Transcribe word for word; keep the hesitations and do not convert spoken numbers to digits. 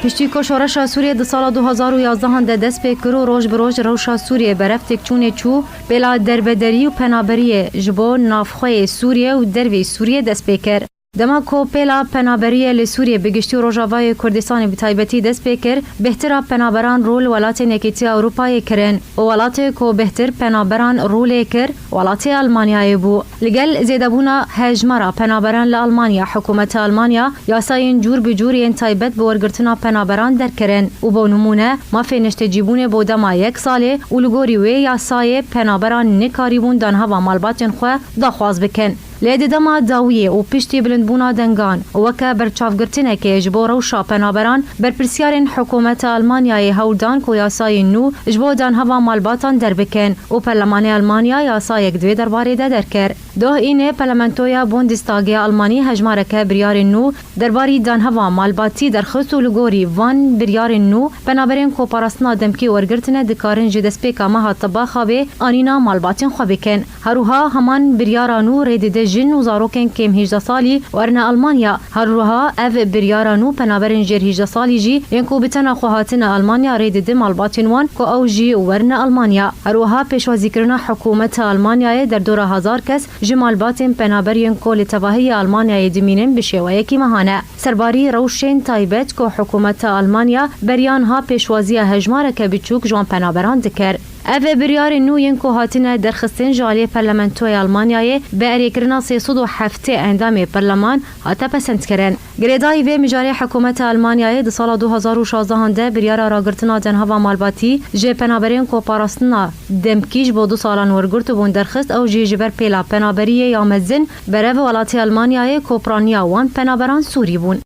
Piştî ku şoreşa Sûriyê di sala du hazar û yazdehan de dest pê kir û roj bi roj rewşa Sûriyê berev têkçûnê çû, pêla derbederî û penaberiyê ji bo navxweyê Sûriyê û derveyî Sûriyê dest pê kir. Dema ku pêla penaberiyê li Sûriyê bi giştî û Rojavayê Kurdistanê bi taybetî dest pê kir, bêhtira penaberan rû li welatên Yekîtiya Ewropayê kirin û welatê ku bêhtir penaberan rû lê kir, welatê Almanyayê bû. Li gel zêdebûna hejmara penaberan li Almanya, hikûmeta Almanya yasayên cûr bi cûr yên taybet bi wergirtina penaberan derkirin û bo nimûne mafê neştecîbûnê bo dema yek salê û li gorî wê yasayê penaberan nikarîbûn danheva malbatên xwe daxwaz bikin. Lê di dema dawiyê û piştî bilindbûna dengan û weke berçavgirtinekê ji bo rewşa penaberan, berpirsiyarên hikûmeta Almanyayê hewl dan ku yasayên nû ji bo danheva malbatan derbikin û Perlemanê Almanya yasayek di vê derbarê de derkir. Doh înê Parlamentoya Bundestagê ya Almanî hejmareke biryarên nû derbarî danheva malbatî derxist û li gorî van biryarên nû penaberên ku parastina demkî wergirtine dikarin ji destpêka meha Tebaxa vê anîna malbatên xwe bikin. Her wiha heman biryara nû rê dide jin û zarokên kêm hîjdeh salî werine Almanya. Her wiha ev biryara nû penaberên jêr hîjdeh salî jî yên ku bi tena xwe hatine Almanya rê dide malbatên wan ku ew jî werine Almanya. Her wiha pêşwazîkirina hikûmeta Almanyayê derdora hezar kes ji malbatên penaberiyên ku li tevahiyê Almanyayê dimînin bi şêweyekî mehane. Serbarî rewşên taybet ku hikûmeta Almanya beriya niha pêşwaziya hejmareke biçûk ji wan penaberan dikir. Ev biryarên nû yên ku hatine derxistin ji aliyê Parlamentoya Almanyayê bi erêkirina sê sed û heftê endamê Perleman hate pesendkirin. Girêdayî vê mijarê hikûmeta Almanyayê di sala du hazar û şazdehan de biryara ragirtina danheva malbatî ji penaberên ku parastina demkî ji bo du salan wergirtibûn derxist, ew jî ji ber pêla penaberiyê ya mezin berev welatê Almanyayê ku piraniya wan penaberan Sûrî bûn.